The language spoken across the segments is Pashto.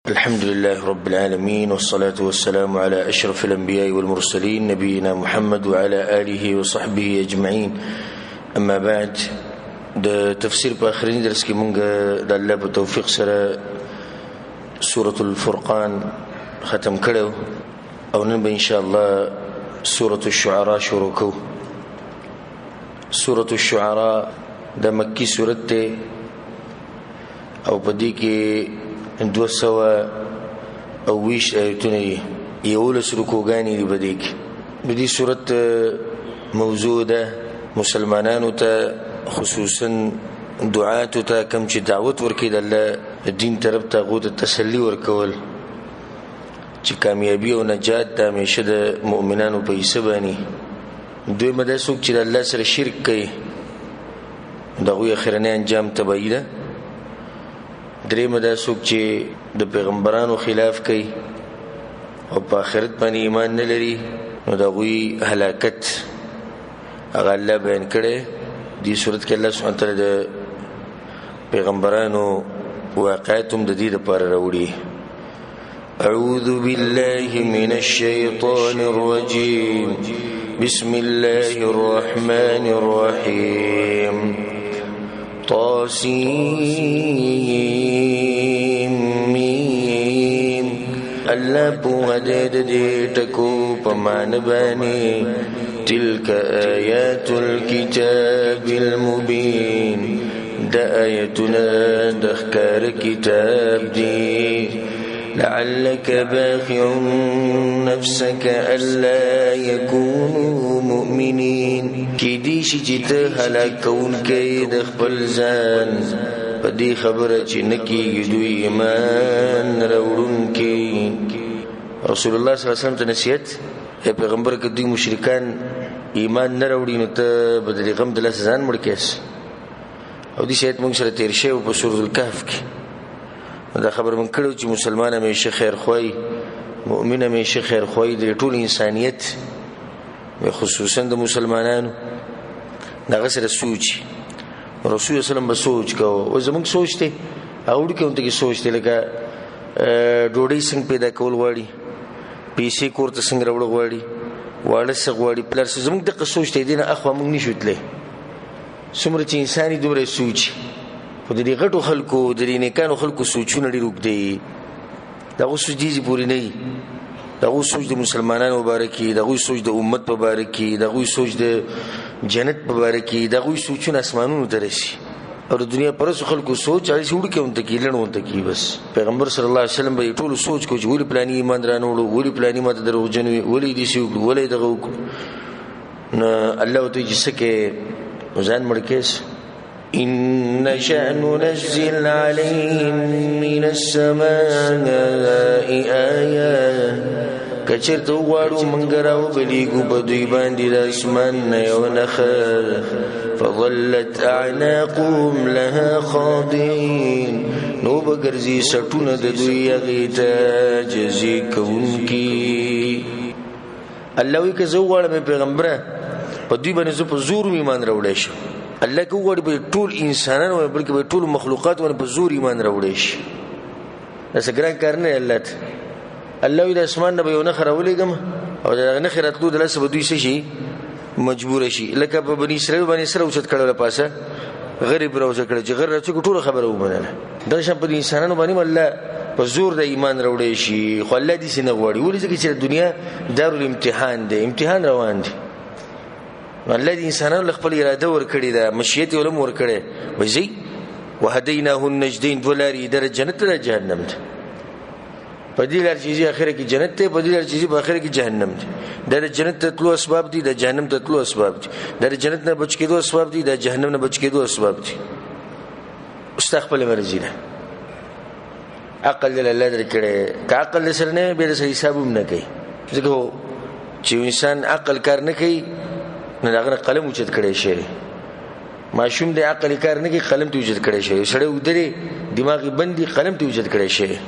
الحمد لله رب العالمين، والصلاة والسلام على أشرف الأنبياء والمرسلين، نبينا محمد وعلى آله وصحبه أجمعين. أما بعد، د تفسیر په آخرین درس کې مونږ د الله په توفیق سره سورة الفرقان ختم کړو، او نن به إن شاء الله سورة الشعراء شروع کوو. سورة الشعراء د مکی سورت ده، او په دې کې 220 آیتونه دي، 11 رکوګانې دي په دې کې. د دې سورت موضوع ده مسلمانانو ته، خصوصا دعاتو ته، کوم چې دعوت ورکوي د الله دین طرف ته، هغو ته تسلي ورکول چې کامیابي او نجات د همیشه د مؤمنانو په حصه باندې. دویمه دا څوک چې د الله سره شرک کوي د هغوی اخرنی انجام تباهي ده. درېیمه دا څوک چې د پیغمبرانو خلاف کوي او په آخرت باندې ایمان نه لري، نو د هغوی هلاکت هغه الله بیان کړی. دې صورت کې الله سبحانه وتعالی د پیغمبرانو واقعات هم د دې لپاره راوړي. أعوذ بالله من الشيطان الرجيم، بسم الله الرحمن الرحيم. طاسيم ميم. الله پوهه دی د دې ټکو په معنی باندې. تلك آيات الكتاب المبين، د آیتونه د ښکاره کتاب دی. لعلك باخع نفسك ألا يكونوا مؤمنين. کې دې شي چې ته هلاک کوونکی د خپل ځان په دې خبره چې نه کېږي دوی ایمان راوړونکي. رسول الله صلی الله علیه وسلم ته نصیحت، ای پیغمبر، که دوی مشرکان ایمان نه راوړي نو ته به د دې غم د لاسه ځان مړ کړې. او دې شاید موږ سره تېر شوی په سورة الکهف کې. دا خبر مونږ کړو چې مسلمان همیشه خیر خوای، مؤمن همیشه خیر خوای، د ټول انسانیت خصوصا د مسلمانانو دغه سره سوچ. رسول الله صلی الله علیه وسلم به سوچ کوو، او زمونږ سوچ دی هغه وړوکی غونډه کې سوچ دی، لکه ډوډۍ څنګه پیدا کول غواړي، پیسې کور ته څنګه راوړل غواړي، واړه څه غواړي، پلار څه، زمونږ دغه سوچ دی. دې نه اخوا مونږ نشو تللی. څومره چې انسان یې دومره سوچ، خو د دې غټو خلکو، د دې نیکانو خلکو سوچونه ډېر اوږده دي. د هغو سوچ دې ځای پورې نه وي. د هغو سوچ د مسلمانانو په باره کې، د هغوی سوچ د امت په باره کې، د هغوی سوچ د جنت په باره کې، د هغوی سوچونه اسمانونو ته رسي. او د دنیا پرستو خلکو سوچ هغه داسې وړوکی غونډه کې، لنډ غونډه کې. بس پیغمبر صلی الله علیه وسلم به یې ټولو سوچ کوو چې ولې پلاني ایمان رانه وړو، ولې پلاني ماته دروغجن وي، ولې یې داسې وکړو، ولې یې دغه وکړو. نو الله ورته وایي چې څه کوې، ځان مړ کړې. إن نشأ ننزل عليهم من السماء آية. کچرته وغواړو مونږ راوبلیږو په دوی باندې د اسمان نه یو نښه. فظلت أعناقهم لها خاضعين. نو به ګرځي سټونه د دوی هغې ته جزې کوونکي. الله وایي که زه وغواړم پیغمبره په دوی باندې زه په زور ایمان راوړی شم. الله که وغواړي په ټول انسانانو باندې، بلکې په ټولو مخلوقاتو باندې په زور ایمان راوړی شي. دا څه ګران کار نه دی الله ته. الله وایي د اسمان نه به یو نښه راولېږم او د هغه نښې راتلو د لاسه به دوی څه شي، مجبوره شي. لکه په بني اسرائیل باندې سره اوچت کړی له پاسه غر یې پرې راوچت کړی، چې غر راوچت کړو ټوله خبره ومنله. دغه شان په دې انسانانو باندې هم الله په زور د ایمان راوړی شي، خو الله داسې نه غواړي. ولې؟ ځکه چې د دنیا دارالامتحان دی، امتحان روان دی. الله دې انسانانو له خپل اراده ورکړې ده، مشیت یې ولم ورکړی. وایي ځئ وهدیناه النجدین، دوه لارې یې، در جنت ته، در جهنم ته. په دې لار چې ځي اخره کې جنت دی، په دې لار چې ځي په اخره کې جهنم دی. دا د جنت ته تلو اسباب دي، د جهنم ته تلو اسباب دي، دا د جنت نه بچ کېدو اسباب دي، د جهنم نه بچ کېدو اسباب دي. اوس ستا خپله مرضي ده. عقل دې الله درکړی، که عقل دې سره نه وي بیا د سره حساب هم نه کوي. ځکه چې یو انسان عقل کار نه کوي نو د هغه نه قلم اوچت کړی شي. ماشوم دی عقل کار نه کوي، قلم ته اوچت کړی شي. یو سړی اوږده دی، دماغ یې بند دی، قلم ته اوچت کړی شي.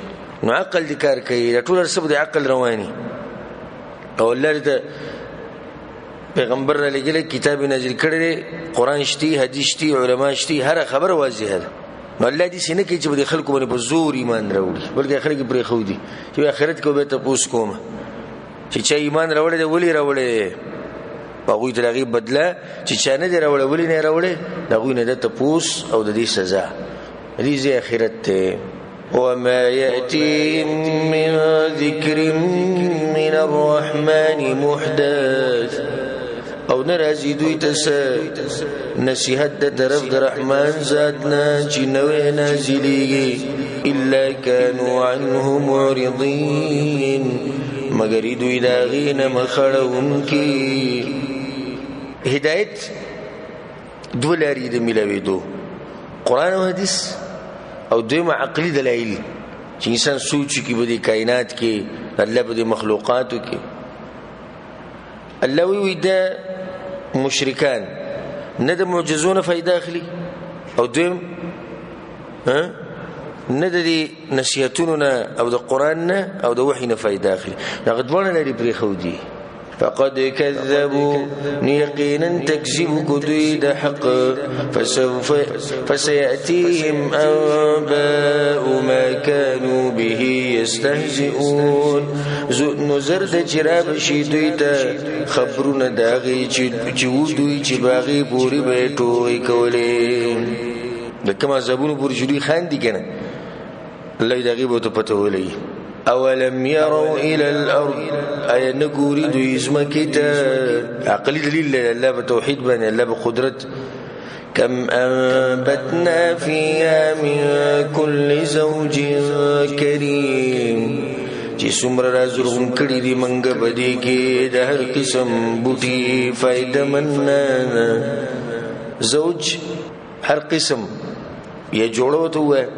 نو عقل دې کار کوي، دا ټول هر څه به د عقل رواني. او الله دې ته پیغمبر را لېږلی، کتاب یې نازل کړی دی، قرآن شتي، حدیث شتي، علما شتي، هره خبره واضحه ده. نو الله داسې نه کوي چې په دې خلکو باندې په زور ایمان راوړي، بلکې خلک یې پرېښودي چې آخرت کې به بیا تپوس کوم چې چا ایمان راوړی دی ولې راوړی دی، هغوی ته د هغې بدله چې چا نه دی راوړی ولې نه یې راوړی، د هغوی نه د تپوس او د دې سزا. د دې ځای آخرت دی. وما يأتيهم من ذكر من الرحمن محدث، او نه راځي دوی ته څه نصیحت د طرف د رحمان ذات نه چې نوی نازلېږي، الا كانوا عنه معرضين، مګر دوی د هغې نه مخ اړوونکي. هدایت دوه لارې د میلاوېدو، قرآن او حدیث، او دویمه عقلي دلایل چې انسان سوچ وکړي په دې کائنات کې، الله په دې مخلوقاتو کې. الله وایي دا مشرکان نه د معجزو نه فایده اخلي، او دویم نه د دې نصیحتونو نه او د قرآن نه او د وحي نه فایده اخلي. هغه دواړه لارې پرېښودي. فقد كذبوا، يقينا تكذيب كدوي د حق، فسوف فسيأتيهم أنباء ما كانوا به يستهزئون. نو زر د چې رابشي دوی ته خبرونه د هغې چې و دوی چې به هغې پورې به یې ټوغې کولې، د کوم عذابونو پورې چې دوی خاندي که نه، الله یې د هغې به ورته پته ولګي. اولم يروا الى الارض، ایا نه ګوري دوی ځمکې ته؟ عقلي دلیل دی الله په توحید باندې، الله په قدرت. كم انبتنا فيها من كل زوج كريم، چې څومره را زرغون کړي دي موږ په دې کې د هر قسم بوټي فایدهمن. زوج هر قسم یا جوړه ورته ووایه،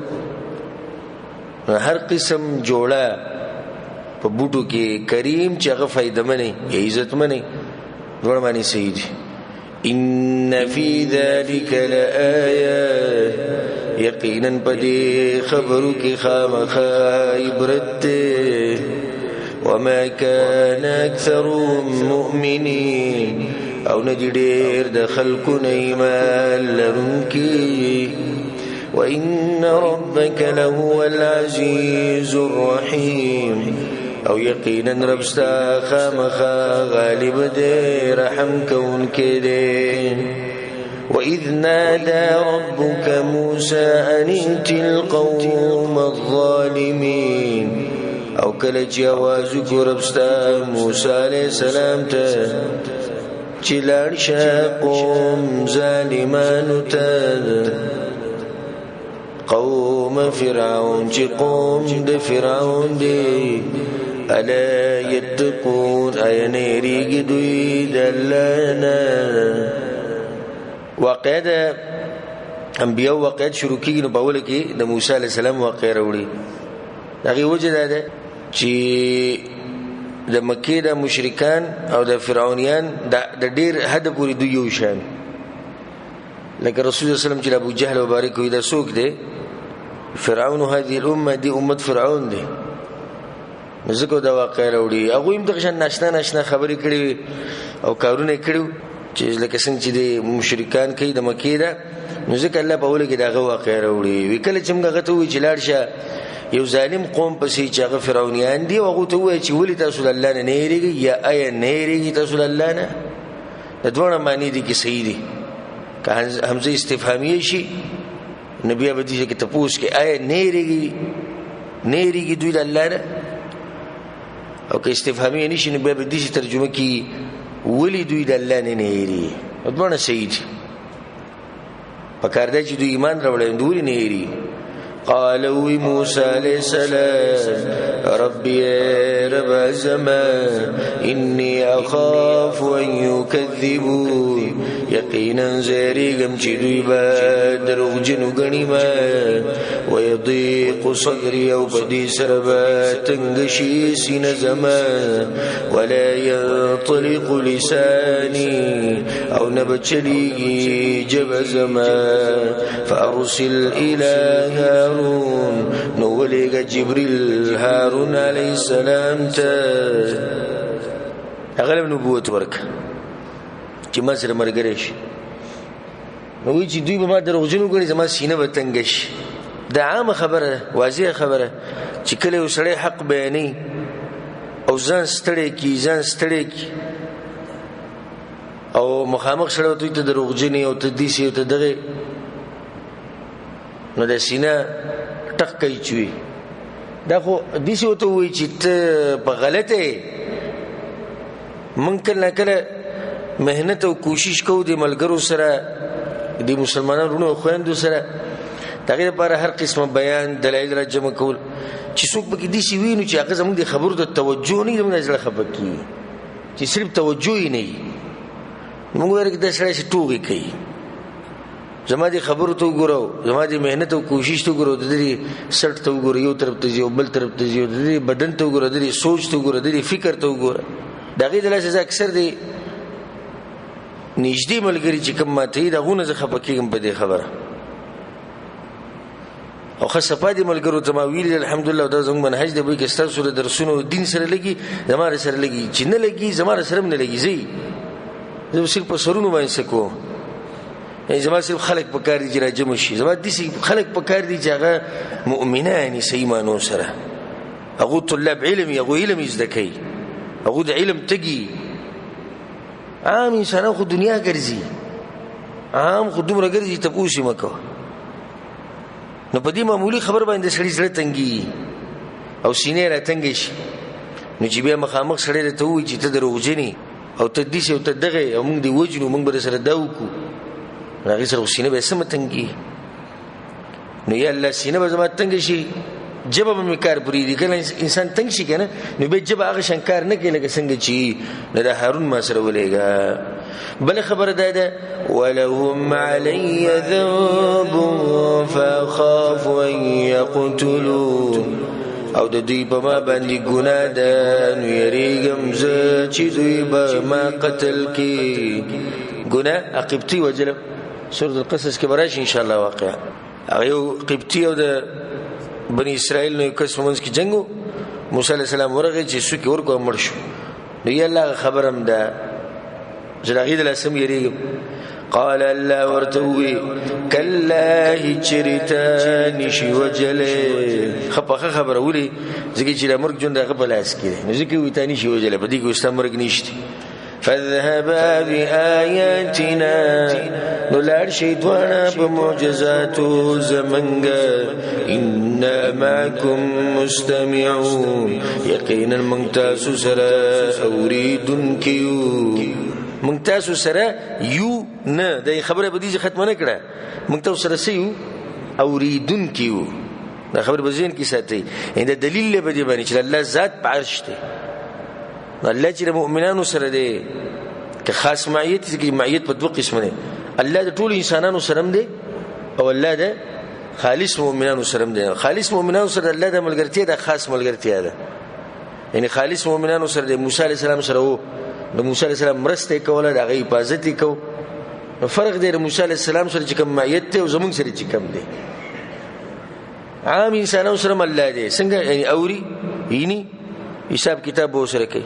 هر قسم جوړه په بوټو کې کریم چې هغه فایدهمن یا عزتمن، دواړه معنی صحیح دي. ان فی ذلک لآیات، یقینا په دې خبرو کې خامخا عبرت دی. وما كان اکثرهم مؤمنین، او نه دي ډېر د خلکو نه ایمان لرونکي. وإن ربك لهو العزيز الرحيم، او یقینا رب ستا خامخا غالب دی، رحم کوونکی دی. وإذ نادى ربك موسى أن ائت القوم الظالمين، او کله چې اواز وکړو رب ستا موسی علیه السلام ته چې لاړ شه قوم ظالمانو ته، قوم فرعون چې قوم د فرعون دی، الا یتقون، ایا نه یریږي دوی د الله نه؟ واقعه د انبیاو واقعات شروع کېږي، نو په اوله کې د موسی علیه السلام واقعه راوړي. د هغې وجه دا ده چې د مکې د مشرکان او د فرعونیان د ډېر حده پورې دوی یو شان، لکه رسول الله صلی الله علیه وسلم چې د ابو جهل مبارک وایي دا څوک دی؟ فرعون هذه الامه، دی امت فرعون دی. نو ځکه دا واقعه راوړي. هغوی هم دغه شان ناشنا ناشنا خبرې کړې وې او کارونه یې کړي وو چې لکه څنګه چې د مشرکان کوي د مکې ده، نو ځکه الله په اوله کې د هغه واقعه راوړي. وي کله چې موږ هغه ته ووایو چې لاړ شه یو ظالم قوم پسې چې هغه فرعونیان دي، او هغو ته ووایي چې ولې تاسو د الله نه نه یریږئ، یا آیا نه یریږئ تاسو د الله نه؟ د دواړه معنی دي کې صحیح دي. که همزه استفهامیه شي نو بیا به دې ځای کې تپوس کوي آیا نه یریږي، نه یریږي دوی د الله نه؟ او که استفهامیه نه شي نو بیا به داسې ترجمه کېږي ولې دوی د الله نه نه یریږي؟ دواړه صحیح دي. په کار دی چې دوی ایمان راوړی، دوی ولې نه یریږي؟ قال وی موسى عليه السلام ربي رب زما إني أخاف أن يكذبون، یقینا زیریږم چې دوی به دروغجن وګڼي ما، ويضيق صدري او په دې سره به تنګ شي سینه زما، ولا ينطلق لساني او نه به چلیږي ژبه زما. فأرسل إلى هارون، نو ولېږه جبریل هارون علیه السلام ته، هغه له نبوت ورکړه چې ما سره ملګری شي. نو وایي چې دوی به ما دروغجن وګڼي، زما سینه به تنګه شي. دا عامه خبره ده، واضحه خبره چې کله یو سړی حق بیانوي او ځان ستړی کړي، ځان ستړی کړي او مخامخ سړی ورته وایي ته دروغجن یې او ته داسې او ته دغې، نو د سینه ټق کوي چې وي. دا خو داسې ورته ووایي چې ته په غلطه یې. موږ کله نا کله محنت او کوشش کوو د ملګرو سره، د مسلمانانو وروڼو او خویندو سره، د هغې لپاره هر قسمه بیان دلایل را جمع کول چې څوک پکې داسې وي نو چې هغه زموږ د خبرو ته توجه نه وي، زموږ زړه خفه کېږي چې صرف توجه یې نه وي. موږ ویل دا سړی چې ټوغې کوي، زما دې خبرو ته وګوره، زما دې محنت او کوشش ته وګوره، د دې سټ ته وګوره، یو طرف ته ځي او بل طرف ته ځي، د دې بدن ته وګوره، د دې سوچ ته وګوره، د دې فکر ته وګوره. د هغې د لاسه زه اکثر دې نږدې ملګري چې کوم ماته وي د هغو نه زه خفه کېږم په دې خبره. او ښه صفا دې ملګرو ته ما ویلي الحمدلله، دا زموږ منهج دی، بلکې ستاسو د درسونو دین سره لګي، زما سره لګي، چې نه لګي زما سره هم نه لګي. زه به صرف په سرونو باندې څه کوم، یعنې زما صرف خلک په کار دي چې راجمع شي، زما داسې خلک په کار دي چې هغه مؤمنان یې صحیح معنو سره، هغو طلاب علم یې، هغو علم یې زده کوي، هغو د علم تږي. عام انسانان خو دنیا ګرځي، عام خو دومره ګرځي تپوس یې مه کوه. نو په دې معمولي خبر باندې سړي زړه تنګېږي او سینې را تنګې شي. نو چې بیا مخامخ سړی درته ووایي چې ته دروغجن یې او ته داسې او ته دغه او موږ دې وژنو، موږ به در سره دا وکړو، نو هغې سره خو سینه به یې سمه تنګېږي. نو یا الله سینه به زما تنګه شي، ژبه به مې کار پرېږدي. کله انسان تنګ شي که نه، نو بیا ژبه هغه شان کار نه کوي لکه څنګه چې نو دا هارون ما سره ولېږه. بله خبره دا ده، ولهم علی ذنب فأخاف أن يقتلون، او د دوی په ما باندې ګناه ده، نو یریږم زه چې دوی به ما قتل کړي. ګناه قبطي وژلم، سورة القصص کې به راشي انشاءالله واقعه. هغه یو قبطي او د بني اسرائیل نو یو کس په منځ کې جنګ و، موسی علیه السلام ورغی چې څوک یې ورکړو مړ شو. نو یا الله هغه خبره هم ده، زه د هغې د لاسه هم یریږم. قال الله ورته ووایي کلا هېچېرې ته نشي وژلی. ښه پخه خبره، ولې؟ ځکه چې د مرګ ژوند د هغه په لاس کې دی، نو ځکه وایي تا نشي وژلی، په دې کې اوس ستا مرګ نشته. فاذهبا بآياتنا، نو لاړ شئ دواړه په معجزاتو زمونږ، إنا معكم مستمعون، یقینا موږ تاسو سره اورېدونکي یو. موږ تاسو سره یو نه، دا خبره په دې ځای ختمه نه کړه، موږ تاسو سره څه یو؟ اورېدونکي یو. دا خبره په ذهن کې ساتئ، یعنې دا دلیل دی په دې باندې چې الله ذات په عرش دی. الله چې د مؤمنانو سره دی، که خاص معیت دی، معیت په دوه قسمه دی، الله د ټولو انسانانو سره هم دی او الله د خالص مؤمنانو سره هم دی. خالص مؤمنانو سره الله د ملګرتیا ده، خاص ملګرتیا ده، یعنې خالص مؤمنانو سره دی. موسی علیه السلام سره و، د موسی علیه السلام مرسته یې کوله، د هغه حفاظت یې کوو. نو فرق دی د موسی علیه السلام سره چې کوم معیت دی او زموږ سره چې کوم دی. عام انسانانو سره هم الله دی، څنګه؟ یعنې اوري، ویني، حساب کتاب به ورسره کوي.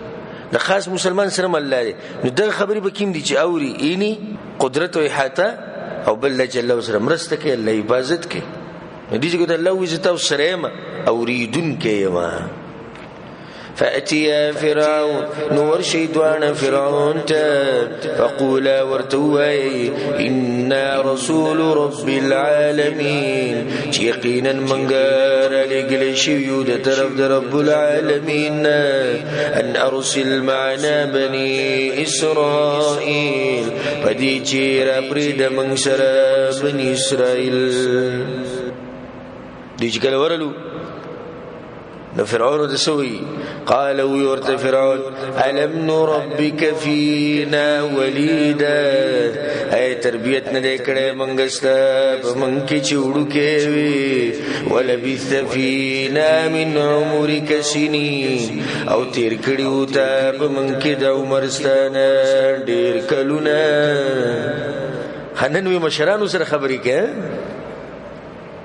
د خاص مسلمان سره هم الله دی. نو دغه خبرې به کوم دي چې اوري، ویني، قدرت او احاطه، او بل دا چې الله ورسره مرسته کوي، الله حفاظت کوي. نو دې ځای ته الله وایي زه تاسو سره یم، اورېدونکی یم. فأتيا فرعون، نو ورشي دواړه فرعون ته، فقولا ورته ووایئ إنا رسول رب العالمين، چې یقینا موږ رالېږلی شوي یو د طرف د رب العالمین نه، أن أرسل معنا بني إسرائيل، په دې چې راپرېږده موږ سره بني اسرائیل. دوی چې کله ورغلو نو فرعون ورته څه وایي؟ قال وی ورته فرعون الم نربک فینا ولیدا، ای تربیت نه دی کړی موږ ستا په موږ کې چې وړوکی وې، ولبثت فینا من عمرک سنین، او تېر کړي وو تا په موږ کې د عمر ستا نه ډېر کلونه. ښه نن وي مشرانو سره خبرې کوي،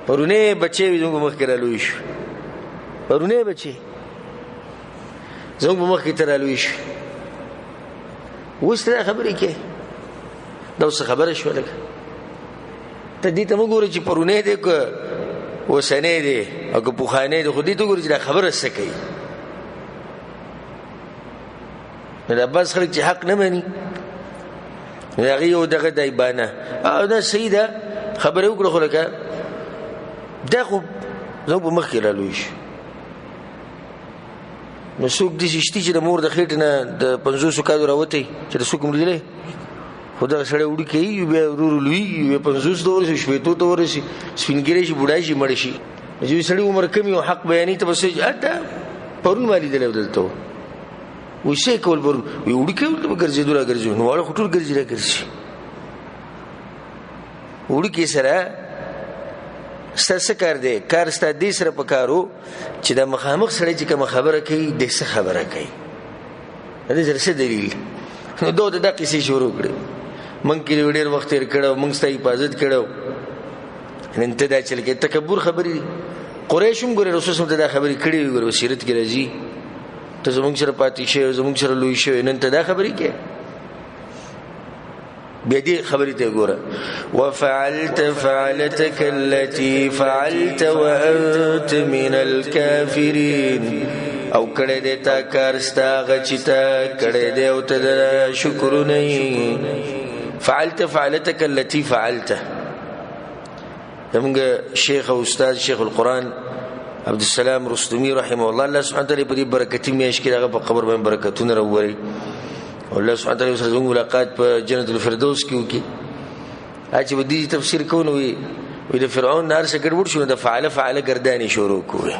پرونی بچی وي زموږ مخکې رالوی شو، پرونی بچی زموږ په مخکې ته رالوی شو، اوس ته دا خبرې کوې، دا اوس خبره شوه. لکه ته دې ته مه ګوره چې پرونی دی که اوسنی دی او که پخوانی دی، خو دې ته وګوره چې دا خبره څه کوي. نو دا بعض خلک چې حق نه مني، نو هغې یو دغه دی بانه او دا صحیح ده خبره وکړه، خو لکه دا خو زموږ په مخ کې را لوی شو. نو څوک داسې شتي چې د مور د خېټې نه د 50 کالو راوتی چې د څوک هم لیدلی، خو دغه سړی وړوکی وي، بیا ورو ورو لویږي، بیا 50 ته ورسي، 60 ته ورسي، سپین ږیری شي، بوډا شي، مړ شي. چې سړي عمر کم وي او حق بیانوي ته به څه دا پرون ما لیدلی و دلته و، وایي څه یې کول پرون؟ وایي وړوکی و، دلته به ګرځېدو را ګرځېدو. نو واړه خو ټول ګرځي را ګرځي. وړوکي سره ستا څه کار دی؟ کار ستا دې سره په کار و چې دا مخامخ سړی چې کومه خبره کوي دې څه خبره کوي، د دې سره څه دلیل؟ نو دوی ته دا قصې شروع کړې، موږ کې ډېر وخت تېر کړی، موږ ستا حفاظت کړی، نن ته دا چل کوې. تکبر خبرې دي. قریش هم ګورې رسول صلی ته دا خبرې کړې وي، ګورې سیرت کې راځي، ته زموږ سره پاتې شوی، زموږ سره لوی شوی، نن ته دا خبرې کوې. بیا دې خبرې ته ګوره، وفعلت فعلتك التي فعلت وأنت من الكافرين. او کړی دی تا کار ستا هغه چې تا کړی دی او ته د شکر نه یې. فعلت فعلتك التي فعلت. زموږ شیخ او استاد شیخ القرآن عبدالسلام رستمي رحمه الله، الله سبحانه وتعالی په دې برکتي میاشت کې د هغه په قبر باندې برکتونه راووري، او الله سبحانه وتعالی سره زموږ ملاقات په جنت الفردوس کې وکړي. چې به دې تفسیر کوو نو وایي د فرعون نه هر څه ګډوډ شو، نو د فعله فعله ګردانې شروع کړو.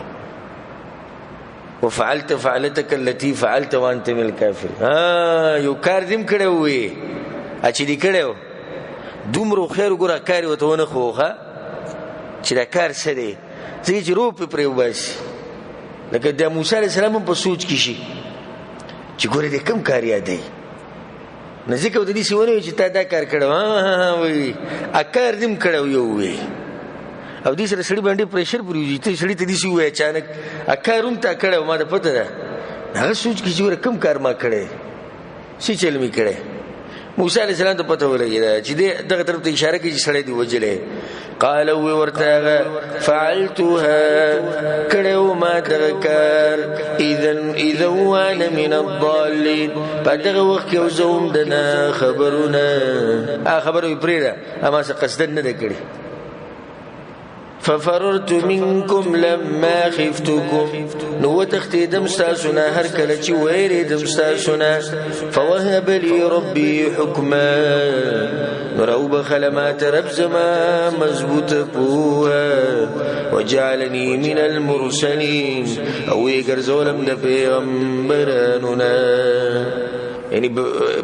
وفعلت فعلتك التي فعلت وانت من الكافرين. یو کار دې هم کړی وي چې دې کړی و، دومره هوښیار وګوره کار یې ورته ونه ښووه چې دا کار څه دی، ځکه چې روح پرې پرې وباسي. لکه د موسی علیه السلام هم په سوچ کې شي چې ګوره دې کوم کار یادوي، نو ځکه ورته داسې ونه وایي چې تا دا کار کړی و، وایي کار دې هم کړی و یو وایي. او دې سره سړي باندې پریشر پرېوځي، ته سړي ته داسې ووایه اچانک کار هم تا کړی و، ما ته پته ده. هغه سوچ کې چې ګوره کوم کار ما کړی، څه چل مې کړی. موسی علیه السلام ته پته ولګېده چې دی دغه طرف ته اشاره کوي چې سړی دې وژلی. قال وی ورته هغه فعلتها، کړی و ما دغه کار، اذا وانا من الضالین، په دغه وخت کې زه وم د نه خبرونه. هغه خبره یې پرېږده، ما څه قصداً نه ده کړې. ففررت منكم لما خفتكم، نو وتښتېدم ستاسو نه هر کله چې وېرېدم ستاسو نه. فوهب لي ربي حکما، نو راوبخله ماته رب زما مضبوطه پوهه. وجعلني من المرسلين، او یې ګرځولم د پیغمبرانو نه، یعنې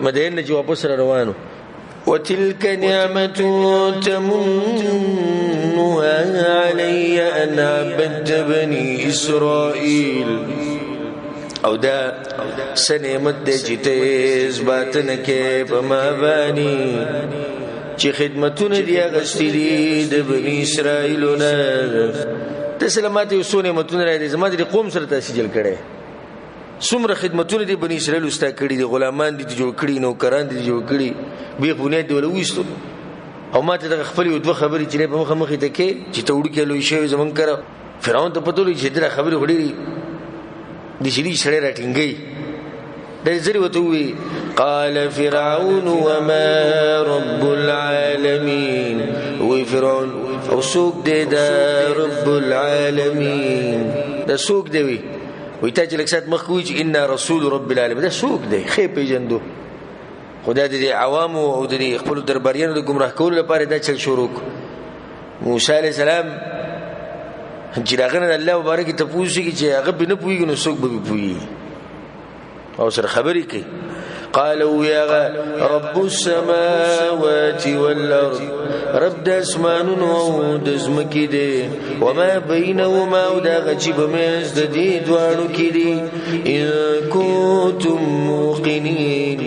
مدین نه چې واپس را روانو. وتلك نعمة تمنها علي أن عبدت بني إسرائيل. او دا څه نعمت دی چې ته یې زباتنه کې په ما باندې چې خدمتونه دې اخیستي دي د بني اسرائیلو نه. ته سره ماته یو څو نعمتونه راځي، زما د قوم سره تاسې جل کړی، څومره خدمتونه دي بني اسرائیلو ستا کړي دي، غلامان دي جوړ کړي، نوکران دي جوړ کړي، بېخ بنیاد دې وله وویستو. او ما ته دغه خپلې یو دوه خبرې چې نه په مخه مخې ته کې چې ته وړوکی لوی شوی زموږ کره، فرعون ته پته ولګي چې دغه خبرې خو ډېرې دي چې دي سړی راټینګوي. دا یې ځلې ورته وویل، قال فرعون وما رب العالمین. ووایي فرعون او څوک دی دا رب العالمین؟ دا څوک دی؟ وي وایي تا چې لږ ساعت مخکې ووایي چې انا رسول رب العالمین، دا څوک دی؟ ښه یې پېژندو. خو دا د دې عوامو او د دې خپلو درباریانو د ګمراه کولو لپاره دا چل شروع کړو. موسی علیه السلام چې د هغه نه د الله مبارکې تپوس وکړي چې هغه پرې نه پوهېږي نو څوک به پرې پوهېږي، او سره خبرې کوي. قالوا يا رب السماوات والأرض، رب د اسمانونو او د ځمکې دی، وما بينهما او د هغه چې په منځ د دې دواړو کې دي، إن كنتم موقنين،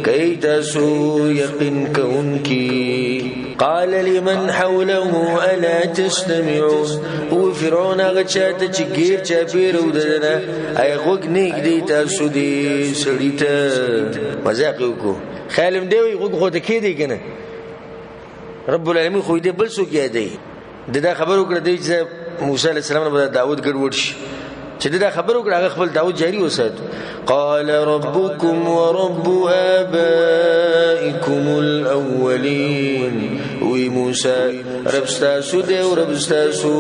که تاسو یقین کوونکي. قال لمن حوله ألا تستمعون، او فرعون هغه چاته چې ګیر چاپېره و د ده نه، ایا غوږ نه ږدئ تاسو دې سړي ته؟ مذاق یې وکړو، خیال هم دی وایي غوږ خو ته کښېږدئ که نه، رب العالمین خو دې بل څوک یادوي. ده دا خبره وکړه، دی چې موسی علیه السلام نه به دعوت ګډوډ شي. چې دا خبر وکړه هغه خپل دعوت جاری وساتو. قال ربكم ورب آبائكم الأولين. وی موسی رب ستاسو دی او رب ستاسو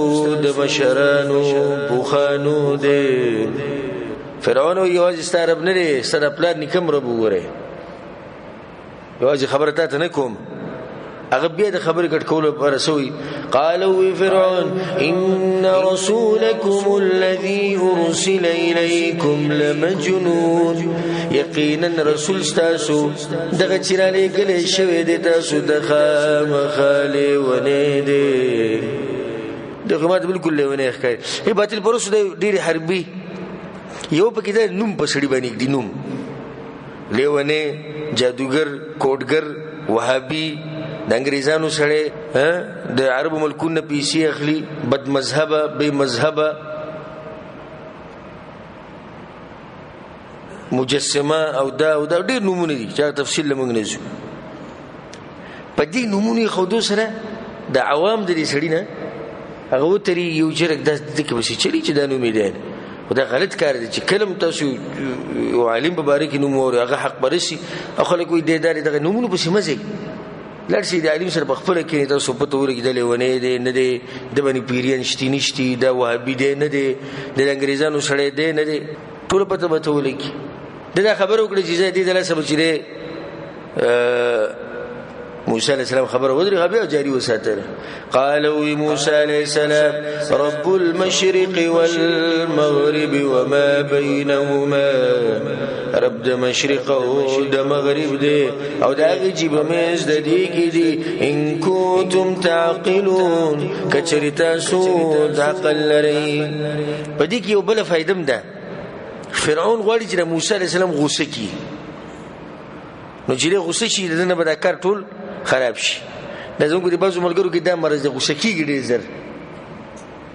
د مشرانو پوخانو دی. فرعون یوازې ستا رب نه دی، ستا د پلار نیکه هم رب وګوره. یوازې خبره تا ته نه کوم. هغه بیا د خبرې کټ کولو لپاره څه وایي؟ قال وی فرعون ان رسولكم الذي ارسل اليكم لمجنون. یقینا رسول ستاسو دغه چې رالیږلی شوی دی تاسو د خامخا لیونی دی. دغه ماته بالکل لیونی ښکاري. ای باطل پرستو دی ډېرې حربي یو پکې دا نوم په سړي باندې ږدي، نوم لیونی، جادوګر، کوډګر، وهابي، د انګریزانو سړی، د عربو ملکونو نه پیسې اخلي، بد مذهبه، بې مذهبه، مجسمه او دا او دا ډېر نومونه دي چې هغه تفصیل له موږ نه ځو. په دې نومونو ایښودو سره د عوام د دې سړي نه هغه وتري یو چرګ داسې دې کې پسې چلي چې دا نوم یې دی. خو دا غلط کار دی چې کله هم تاسو یو عالم په باره کې نوم واورئ هغه حق پرست او خلک وایي دی دا دی، دغه نومونو پسې مه ځئ. لاړ شئ د عالم سره په خپله کښېنئ، تاسو پته ولګي دا لیونی دی نه دی، ده باندې پیریان شتي نه شتي، دا وهابي دی نه دی، د انګریزانو سړی دی نه دی، ټوله پته به ته ولګي. ده دا خبره وکړه چې زه دې د لاسه به چې دی موسی علیه السلام خبره ودرېږه بیا جاري وساتله. قال وی موسی علیه السلام رب المشرق والمغرب وما بینهما. رب د مشرق او د مغرب دی او د هغې چې په منځ د دې کې دي. ان کنتم تعقلون، که چېرې تاسو د عقل لرئ. په دې کې یو بله فایده هم ده. فرعون غواړي چې د موسی علیه السلام غوسه کړي، نو چې دی غوسه شي د ده نه به دا کار ټول خراب شي. دا زموږ د بعضو ملګرو کې دا مرض دی، غوسه کېږي ډېر زر،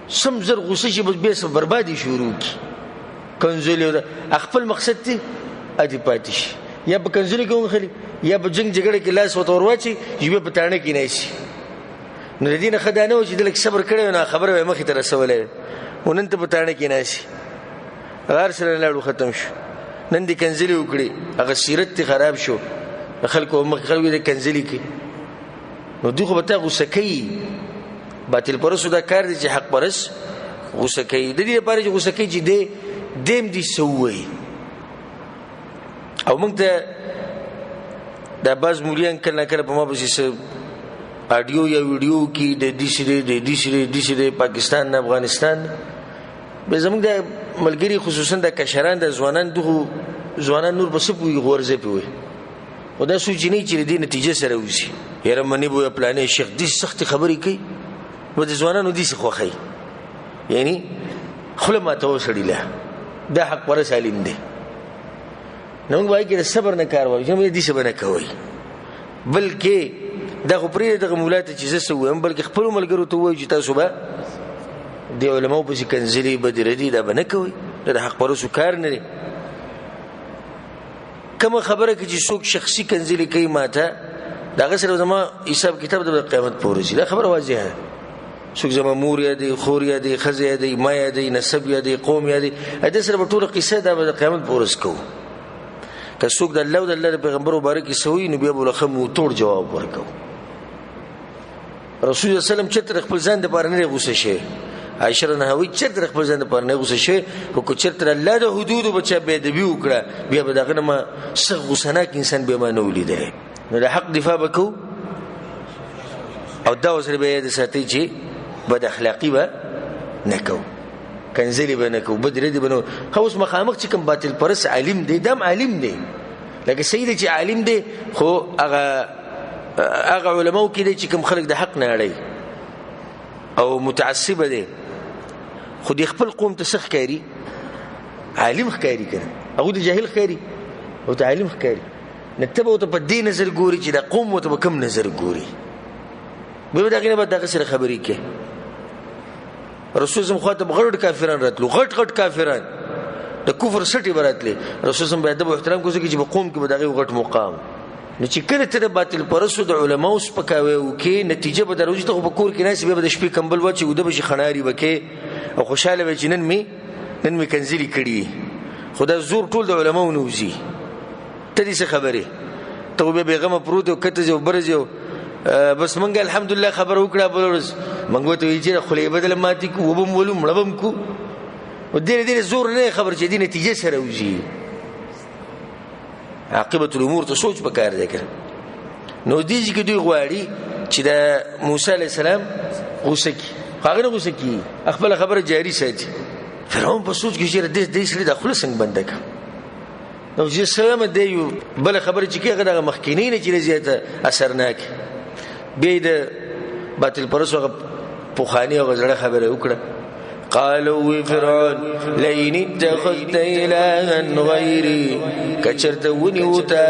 سم زر غوسه شي، بس بیا څه بربادي شروع کړي، کنځلې خپل مقصد دی ادي پاتې شي. یا په کنځلې کې ونښلي، یا په جنګ جګړه کې لاس ورته ور واچوي چې بیا په تاڼه کې ناست. نو د دې نه ښه دا نه وه چې ده لږ صبر کړی وای، نو خبره به یې مخې ته رسولی وای. خو نن ته په تاڼه کې ناست یې، هر سره لاړو ختم شو. نن دې کنځلې وکړې، هغه سیرت دې خراب شو، د خلکو مخکې خلکو دې کنځلې کړې. نو دوی خو به تا غوسه کوي. باطل پرستو دا کار دی چې حق پرست غوسه کوي. د دې لپاره چې غوسه کوي چې دی دیم دې څه ووایي. او موږ ته دا بعض مولیان کله نا کله په ما پسې څه آډیو یا ویډیو کې د داسې دی، د داسې دی، داسې دی، پاکستان نه افغانستان نه. بیا زموږ د ملګري خصوصا د کشران د ځوانان، دغو ځوانان نور په څه پوهېږي، خو ورځې پرې وایي. خو دا سوچ نه چې د دې نتیجه سره وځي، یاره منې بویه پلانې شیخ داسې سختې خبرې کوي، نو د ځوانانو داسې خوښوي، یعنی خوله ماته وسړي له دا حق پرست عالم دی. نو موږ وایو کې د صبر نه کار واخلو، چې موږ داسې به نه کوئ، بلکې دا خو پرېږده دغه مولا ته چې زه څه ووایم، بلکې خپلو ملګرو ته ووایو چې تاسو به د علماو پسې کنځلې بدې ردي دا به نه کوئ، دا د حق پرستو کار نه دی. کومه خبره کې چې څوک شخصي کنځلې کوي ماته، د هغه سره زما حساب کتاب د قیامت په ورځ. دا خبره واضحه ده. څوک زما مور یادوي، خور یادوي، ښځه یادوي، ما یادوي، نسب یادوي، قوم یادوي، د سره به ټوله قصه دا به د قیامت په ورځ کوو. که څوک د الله او د الله د پیغمبر مبارک قصه وایي، نو بیا به له ښه موتوړ جواب ورکوو. رسول الله صلی الله علیه وسلم چېرته د خپل ځان دپاره نه دی غوسه شوی. عایشه رضی الله عنها وایي چېرته د خپل ځان دپاره نه غوسه شوی، خو که چېرته د الله د حدودو به چا بېادبي وکړه، بیا به د هغه نه ما سخت غوسهناک انسان بیا ما نه ولیدلی. نو د حق دفاع به کوو او دا ورسره بیا یاد ساتئ چې بد اخلاقي به نه کوو، کنځلې به نه کوو، بد ردې به نه کوو. ښه اوس مخامخ چې کوم باطل پرست عالم دی، دا هم عالم دی، لکه صحیح دی چې عالم دی، خو هغه علماو کې دی چې کوم خلک د حق نه اړوي او متعصبه دی، خو د خپل قوم ته څه ښکاري؟ عالم ښکاري که نه؟ هغوی د جاهل ښکاري او ته عالم ښکاري. نو ته به ورته په دې نظر ګوري چې دا قوم ورته په کوم نظر ګوري، بیا به د هغې نه بعد د هغه سره خبرې کوي. رسول زم خواته به غټ کافران راتلو، غټ غټ کافران د کفر سټې به راتلې. رسول زم به ادب او احترام کوو، ځکه چې په قوم کې به د هغې غټ مقام. نو چې کله ته د باطل پرستو د علماو سپکاوی وکړې، نتیجه به در وځي. ته خو په کور کې ناست یې، بیا به د شپې کمبل واچوې، اوده به شي، خڼاري به کې او خوشحاله به چې نن مې کنځلې کړي. خو دا زور ټول د علماو نه وځي. ته دې څه خبرې، ته خو بیا بېغمه پروت یې، کته ځې او بره ځې. بس مونږ الحمدلله خبره وکړه، بله ورځ مونږ ورته ویل چې خولې به دله ماتې کړو، وبه مو ولو، مړه به م کړو. او ډېرې ډېرې زور نه خبر چې دې نتیجې سره وځي. عاقبت الامور ته سوچ پکار دی که نو دې ځای کې دوی غواړي چې د موسی علیه السلام غوسه کړي، خو هغه نه غوسه کېږي، خپله خبره جاري ساتي. فرعون په سوچ کې چې یاره دې سړي دا خوله څنګه بنده کړه. نو چې څه وایم دی یو بله خبره چې کوي هغه دغه مخکینۍ نه چې زیاته اثرناک. بیا یې د باطل پرستو هغه پخوانۍ هغه زړه خبره وکړه. قالوا وی فرعون لئن اتخذت إلها غيري کچرته ونیو تا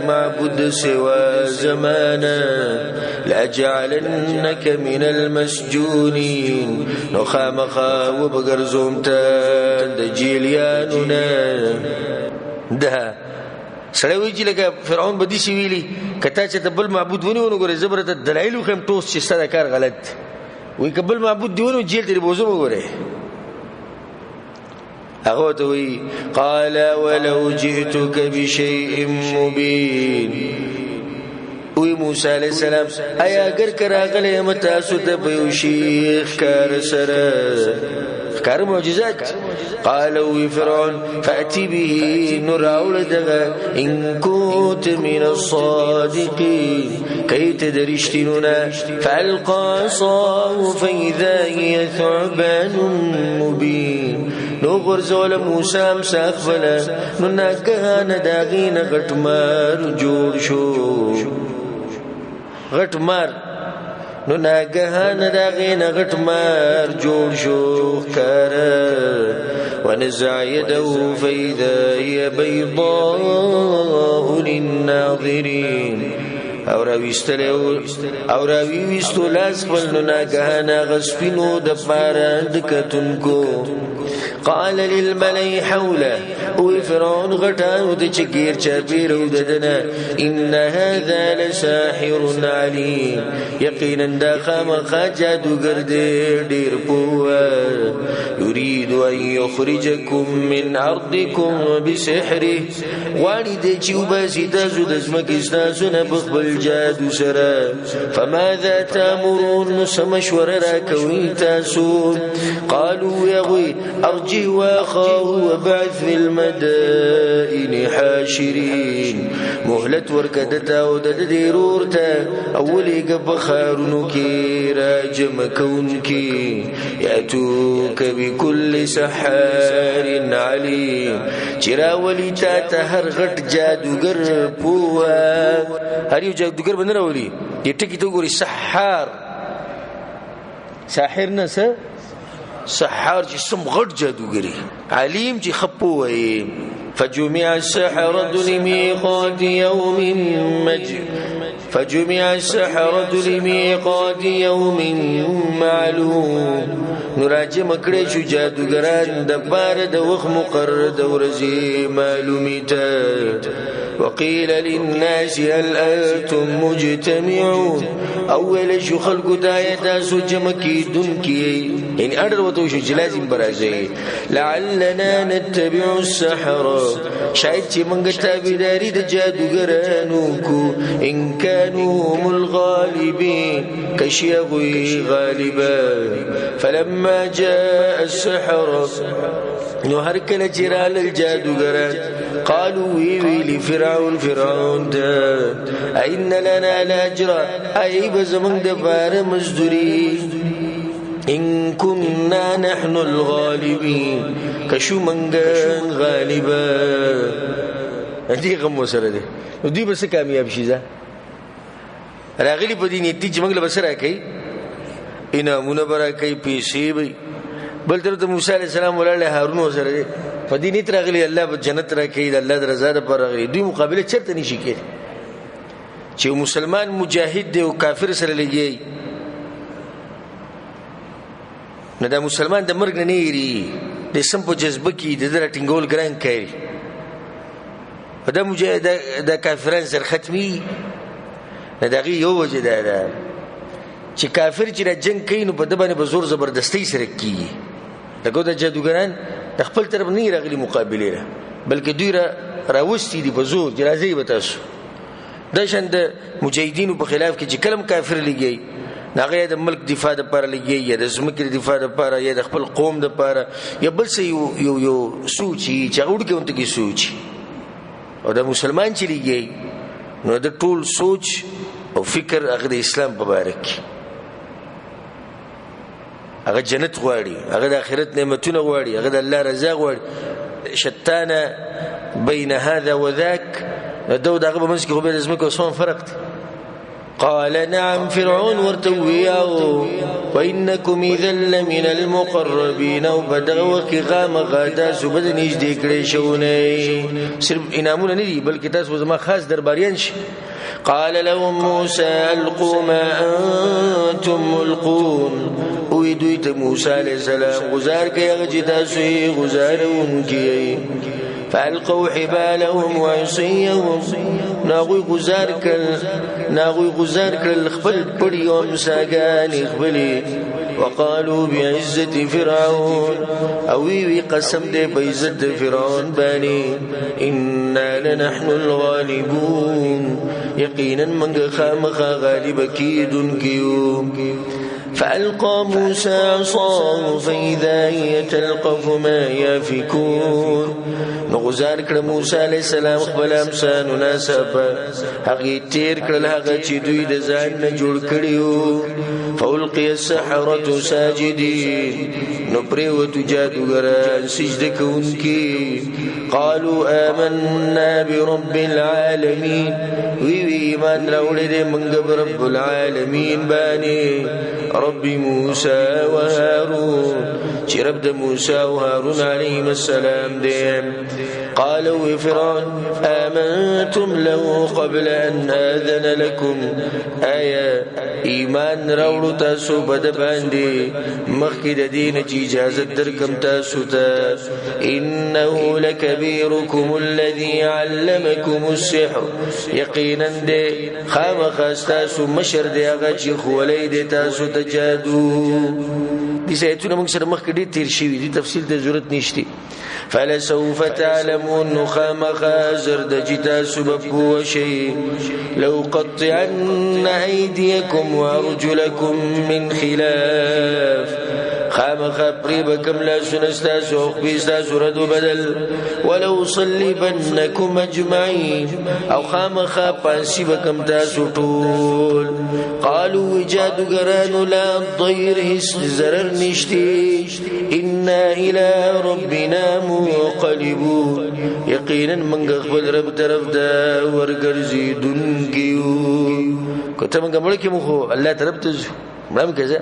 معبود سوا زمانا لأجعلنك من المسجونين. نو خامخا وبګرځوم ته د جیلیانو نه. ده سړی وایي چې لکه فرعون به داسې ویلي که تا چېرته بل معبود ونیو نو ګورې زه به درته دلایل وښیم ټوس چې ستا دا کار غلط دی. وایي که بل معبود دې ونیو جیل ته دې بوځم وګورې. هغه ورته وایي قال ولو جئتک بشیء مبین. وی موسی علیه السلام ایا اگر که راغلی یم تاسو ته په یو شي ښکاره سره، ښکاره معجزات. قال وی فرعون فأتي به، نو راوړه دغه ان كنت من الصادقين، که ته د رښتینو نه. فألقى عصاه فإذا هي ثعبان مبين. نو غورځوله موسی امسا خپله، نو ناګهانه د هغې نه غټ مار جوړ شو، غټ مار. نو ناګهانه د هغې نه غټ مار جوړ شو ښکاره. ونزع يده فإذا هي بيضاء للناظرين. او راویستو لاس خپل، نو ناګهانه هغه سپینو دپاره د کتونکو. قال للملأ حوله، او فرعون غټانو ته چې ګیر چاپېره و د ده نه، ان هذا لساحر علیم، یقینا دا خامخا جادوګر دی ډېر پوه. یرید ان یخرجکم من ارضکم بسحره، غواړي دی چې وباسي تاسو د ځمکې ستاسو نه په خپل جادو سره. فماذا تامرون، نو څه مشوره راکوئ تاسو؟ قالوا هغوی ارجه واخاه وبعث في المدائن حاشرين. مهلت ورکه ده ته او د ده ورور ته، او ولېږه په ښارونو کې راجمع کوونکي. یأتوک بكل سحار علیم، چې راولي تا ته هر غټ جادوګر پوه. هر یو جادوګر به نه راولي، دې ټکي ته وګورئ، سحار، ساحر نه څه سحار چې سم غټ جادوګری، علیم چې ښه پوه یې. فجمع السحرة لميقات يوم فجمع السحرة لميقات يوم معلوم. نو راجمع کړی شو جادوګران دپاره د وخت مقرر د ورځې معلومې ته. وقيل للناس هل أنتم مجتمعون، اول شو خلقو ته آیا تاسو جمع کېدونکي یئ؟ یعنې اډر ورته وشو چې لازم به راځئ. لعلنا نتبع السحرة، شاید چې موږ تابعداري د جادوګرانو وکړو. ان كانوا هم الغالبين، که شي هغوی غالبا. فلما جاء السحرة، نو هر کله چې رالل جادوګران، قالوا وی ویلي فرعون فرعون ته ان لنا لاجرا، ای به زموږ دپاره مزدوري. ان كنا نحن الغالبين، که شو موږ غالبا. دې غم ورسره دی، نو دوی به څه کامیاب شي؟ ځه راغلي په دې نیت دي چې موږ له به څه راکوي، انعامونه به راکوي، پیسې به. بل طرف ته موسی علیه السلام ولاړ دی، هارون ورسره دی، په دې نیت راغلي الله به جنت راکوي، د الله د رضا دپاره راغلي. دوی مقابله چېرته نشي کېدی چې مسلمان مجاهد دی او کافر سره لګیږي، نو دا مسلمان د مرګ نه نه یېرېږي، د سم په جذبه کې د ده راټینګول ګران کوي. دا مجاهد دا کافران سر ختمي. نه د هغې یو وجه دا ده چې کافر چې دا جنګ کوي نو په ده باندې به زور زبردستۍ سره کېږي. لکه دا جادوګران د خپل طرف نه راغلي مقابلې له، بلکې دوی راوستي دي په زور چې راځئ به تاسو. دا شان د مجاهدینو په خلاف کې چې کله هم کافر لګوي، نو هغه یا د ملک دفاع دپاره لګوي، یا د ځمکې د دفاع دپاره، یا د خپل قوم دپاره، یا بل څه یو یو سوچ وي چې هغه وړوکی غونته کې سوچ. او دا مسلمان چې لګوي نو د ټول سوچ او فکر هغه د اسلام په باره کې، هغه جنت غواړي، هغه د آخرت نعمتونه غواړي، هغه د الله رضا غواړي. شتانه بین هذا وذاک، ده او د هغه په منځ کې خو بیا د ځمکې او اسمان فرق دی. قال نعم فرعون ورته وویل وإنکم إذا لمن المقربین، او په دغه وخت کې خامخا تاسو به د نږدې کړی شوی. صرف انعامونه نه دي بلکې تاسو به زما خاص درباریان شئ. قال لهم موسى ألقوا ما أنتم ملقون، وی دوی ته موسی علیه السلام غزار کړئ هغه چې تاسو یې غزاروونکي یئ. فألقوا حبالهم وعصيهم، نو هغوی غزار کړل خپل پړي او امساګانې خپلې. وقالوا بعزة فرعون، او وی قسم دې په عزت فرعون باندې، إنا لنحن الغالبون، یقینا موږ خامخا غالب کېدونکي یو. فألقى موسى عصاه فإذا هي تلقف ما يافكون، نو غزار کړه موسی علیه السلام خپل امسا، نو ناڅاپه هغې تېر کړل هغه چې دوی د ځان نه جوړ کړي وو. فألقي السحرة ساجدين، نو پرېوتو جادوګران سجده کوونکي. قالوا آمنا برب العالمين، وی وی ایمان راوړی دی موږ په رب العالمین باندې، رب موسى وهارون، چې رب د موسی او هارون علیهم السلام دی. قالوا فرعون آمنتم له قبل أن آذن لكم، آیا ایمان راوړو تاسو په ده باندې مخکې د دې نه چې اجازه درکم تاسو ته؟ إنه لكبيركم الذي علمكم السحر، یقینا دی خامخا ستاسو مشر دی هغه چې ښوولی دی تاسو ته جادو. دې آیتونه موږ سره مخکې ډېر تېر شوي دي، تفصیل ته ضرورت نشته. فلسوف تعلمون، خامخا زر ده چې تاسو به پوه شئ. لأقطعن أيديكم وأرجلكم من خلاف، خامخا پرې به کم لاسونه ستاسو او خپې ستاسو رد و بدل. ولأصلبنكم أجمعين، او خامخا پانسي به کم تاسو ټول. قالوا جادوګرانو لا ضیر، هیڅ ضرر نشته، إنا إلى ربنا منقلبون، یقینا موږ خپل رب طرف ته ورګرځېدونکي یو. که ته موږ مړه کړې، موږ خو الله طرف ته ځو، مړه مې که ځه.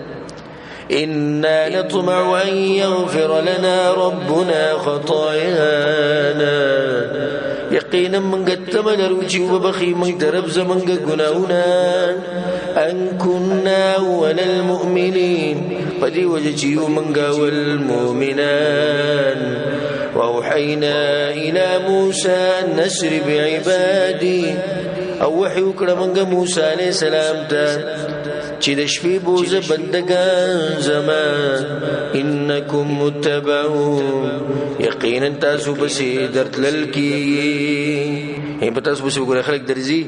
إنا نطمع أن يغفر لنا ربنا خطايانا، یقینا موږ تمه لرو چې وبخښي موږ ته رب زموږ ګناهونه، أن كنا أول المؤمنين، په دې وجه چې یو موږ اول مؤمنان. وأوحينا إلى موسى أن أسر بعبادي، او وحي وکړه موږ موسی علیه السلام ته چې د شپې بوزه بندګان زما، انکم متبعون، یقینا تاسو پسې درتلل کېږي، په تاسو پسې وګوره خلک درځي.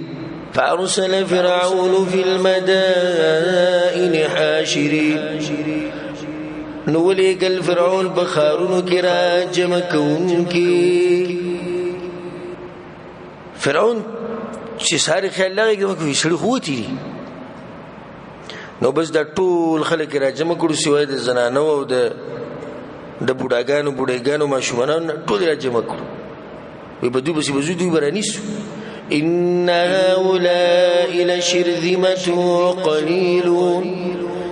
فأرسل فرعون في المدائن حاشرين، نو ولېږل فرعون په ښارونو کې راجمع کوونکي. فرعون چې ساري خیال لغی کوي سړي خو وتي دي، نو بس دا ټول خلک یې راجمع کړو سوای د زنانو او د بوډاګانو بوډیګانو ماشومانو ټول یې راجمع کړو. وایي په دوی پسې به ځو، دوی به رانیسو. إن هؤلاء لشرذمة قليلون،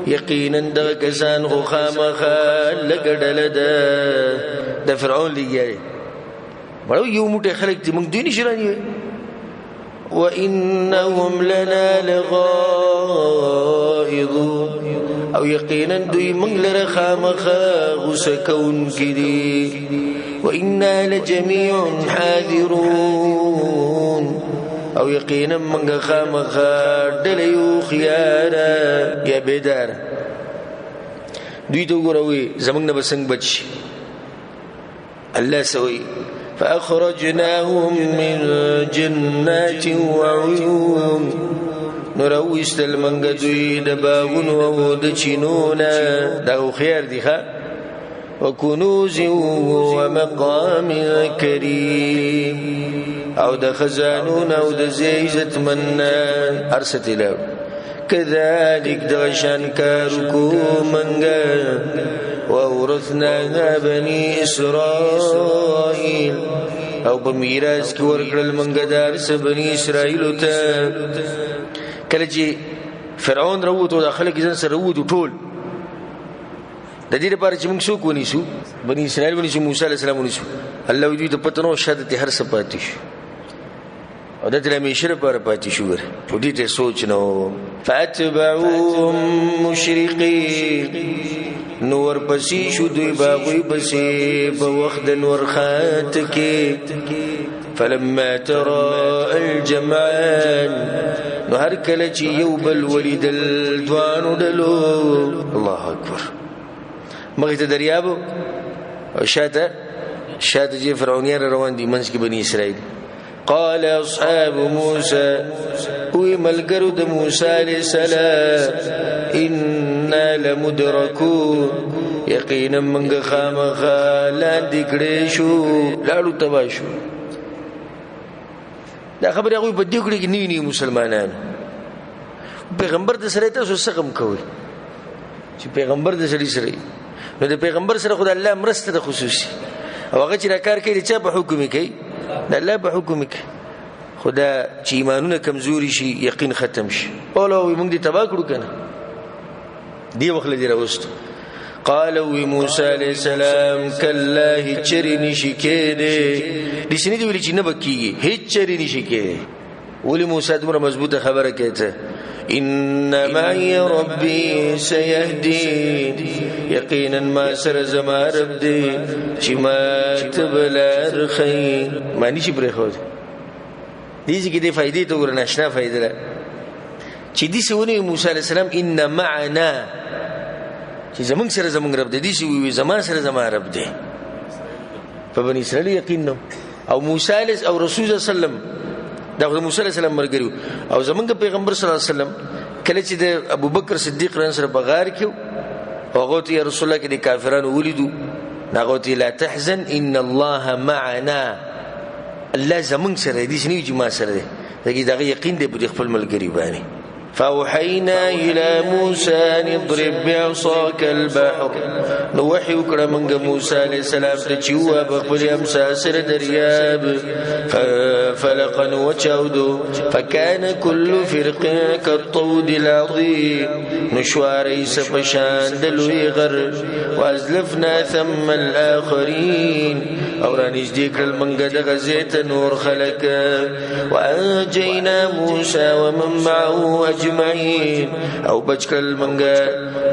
یقینا دغه کسان خو خامخا لږه ډله ده. د فرعون لګیا دی، مړه یو موټی خلک دي، موږ دوی نه شي رانیوی. وإنهم لنا لغائظون، او یقینا دوی موږ لره خامخا غوسه کوونکي دي. وإنا لجميع حاذرون، او یقینا موږ خامخا ډله یو خیاره یا بیدار. دوی ته وګوره وایي زموږ نه به څنګه بچ شي. الله څه وایي؟ فأخرجناهم من جنات وعيون، نو راویستل موږ دوی د باغونو او د چینو نه. دا هوښیار دي ښه. وکنوز ومقام کریم، او د خزانو نه او د ځای عزتمن نه هر څه ترې لاړو. كذلك دغه شان کار وکړو موږ. وأورثناها بني إسرائيل، او په میراث کې ورکړل موږ دا هر څه بني اسرائیلو ته. کله چې فرعون راووتو دا خلک یې ځان سره راووتو ټول، د دې لپاره چې موږ څوک ونیسو، بني اسرائیل ونیسو، موسی علیه السلام ونیسو. الله وایي دوی ته پته نه وه، شاته ترې هر څه پاتې شو او دا ترې همېشه لپاره پاتې شو. ګوره خو دې ته سوچ نه و. فأتبعوهم مشرقین، نو ورپسې شو دوی به هغوی پسې په وخت د نور خات کې. فلما تراءى الجمعان، نو هر کله چې یو بل ولیدل دواړو ډلو. الله اکبر. مخې ته دریاب او شاته شاته چې فرعونیان روان دي، منځ کې بني اسرائیل. قال اصحاب موسى، وی ملګرو د موسی علیه السلام، انا لمدرکون، یقینا موږ خامخا لاندې کړی شو، لاړو تباه شو. دا خبرې هغوی په دې کړي کې نوي نوي مسلمانانو. پیغمبر د سره تاسو څه غم کوئ چې پیغمبر د سړي سره، نو د پیغمبر سره خو د الله مرسته ده خصوصي، او هغه چې دا کار کوي د چا په حکم یې کوي؟ د الله په حکم یې کوي. خو دا چې ایمانونه کمزوري شي، یقین ختم شي، اوله وایي موږ دې تباه کړو که نه، دې وخت له دې راوستو. قال وی موسی علیه السلام، کلا هیڅ چرې نشي کېدی. داسې نه دي ویلي چې نه به کېږي، هیڅ چرې نشي کېدی. ولې موسی دومره مضبوطه خبره کوي؟ ته إن معي ربي سيهدين، یقینا ما سره زما رب دی چې ما ته به لار ښیي. ما نشي پرېښودی. دې ځای کې دې فایدې ته وګوره، ناشنا فایده ده چې داسې ونه موسی علیه السلام ان معنا، چې زمونږ سره زمونږ رب دی، داسې ووایي زما سره زما رب دی. په بني اسرائیل یقین نه. او موسی علیه او رسول صلی الله علیه وسلم، دا خو د موسی علیه السلام ملګري وو. او زمونږ پیغمبر صلی الله علیه وسلم کله چې د ابوبکر صدیق رضی الله سره په غار کې او هغه ته یا رسول الله کې د کافرانو ولیدو، نو هغه ته لا تحزن ان الله معنا، الله زمونږ سره دی، داسې نه وي چې ما سره دی، ځکه د هغه یقین دی په دې خپل ملګري باندې. فأوحينا إلى موسى أن اضرب بعصاك البحر، نو وحي وکړه موږ موسی علیه السلام ته چې ووهه په خپلې امسا سره دریاب. ففلق، نو وچاودو. فكان كل فرق كالطود العظيم، نو شوه رئیسه په شان د لوی غر. وأزلفنا ثم الآخرين، او رانږدې کړل موږ دغه ځای ته نور خلک. وأنجينا موسى ومن معه اجمعین، او بچ کړل موږ،